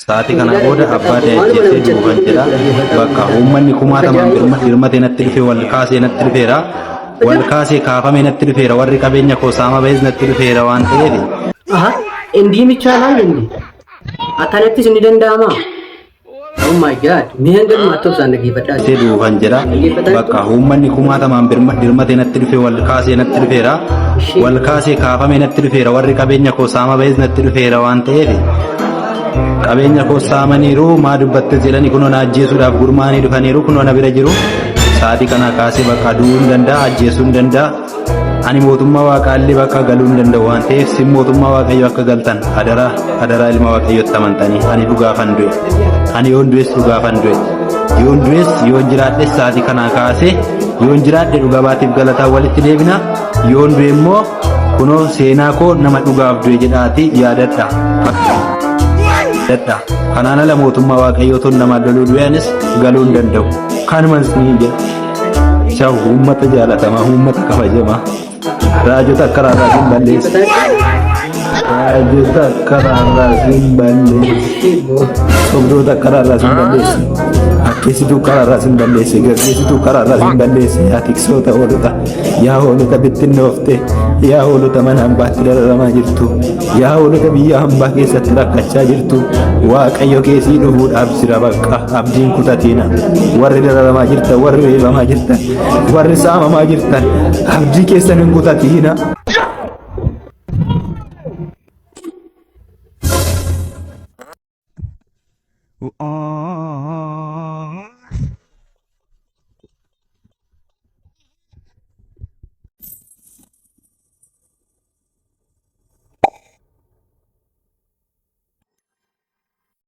Sa'aatii kana booda abbaa ta'e ajjeesee duufan jedha. Bakka uummanni kumaatamaan birmatee natti dhufe wal kaasee natti dhufeera. Wal kaasee kaafamee natti dhufeera. Warri qabeenya koo saama ba'es natti dhufeera waan ta'eef. Aha, እንዲህም ይቻላል እንዴ? Akkanattis ni danda'ama? Oh my God, mee hanga dhumaatti obsaan dhaggeeffadhaa. Ajjeesee duufan jedha. Bakka uummanni kumaatamaan birmatee natti dhufe wal kaasee natti dhufeera. Wal kaasee kaafamee natti dhufeera. Warri qabeenya koo saama ba'es natti dhufeera waan ta'eef. Qabeenya koo saamaniiru maa dubbattes jedhanii kunoo na ajjeesuudhaaf gurmaa'anii dhufaniiru kunoo na bira jiru. Sa'aatii kanaa kaasee bakka du'uu hin danda'a ajjeesuu hin danda'a. Ani mootummaa waaqaallee bakka galuu hin danda'u waan ta'eef sin mootummaa waaqayyo akka galtan adaraa adaraa ilma waaqayyotti amantanii ani dhugaafan du'e. Ani yoon du'es dhugaafan du'e. Yoon du'es yoon jiraadhes sa'aatii kanaa kaasee yoon jiraadhe dhugaa baatiif galataan walitti deebina. Yoon du'e immoo kunoo seenaa koo nama dhugaaf du'e jedhaati yaadadha. Yaadadha. Kanaan ala mootummaa waaqayyoo tun nama loluu du'e anis galuu hin danda'u. Kanuman isinii jedha. Shaw uummata jaalatamaa uummata kabajamaa. Raajota akka raarraa balleessa. Raajota akka raarraa balleessa. Sobdoota akka raarraa sin balleesse. Akkeessituu karaarraa sin balleesse. Gaggeessituu karaarraa sin balleesse. Yaa tiksoota hoolota. Yaa hoolota bittinnoofte. Yaa hoolota mana hambaatti dararamaa jirtu. Yaa hoolota biyya hambaa keessatti rakkachaa jirtu. Waaqayyo keessii dhufuudhaaf jira bakka abdiin kutatiina. Warri dararamaa jirtan, warri reebamaa jirtan, warri saamamaa jirtan abdii keessan hin kutatiina.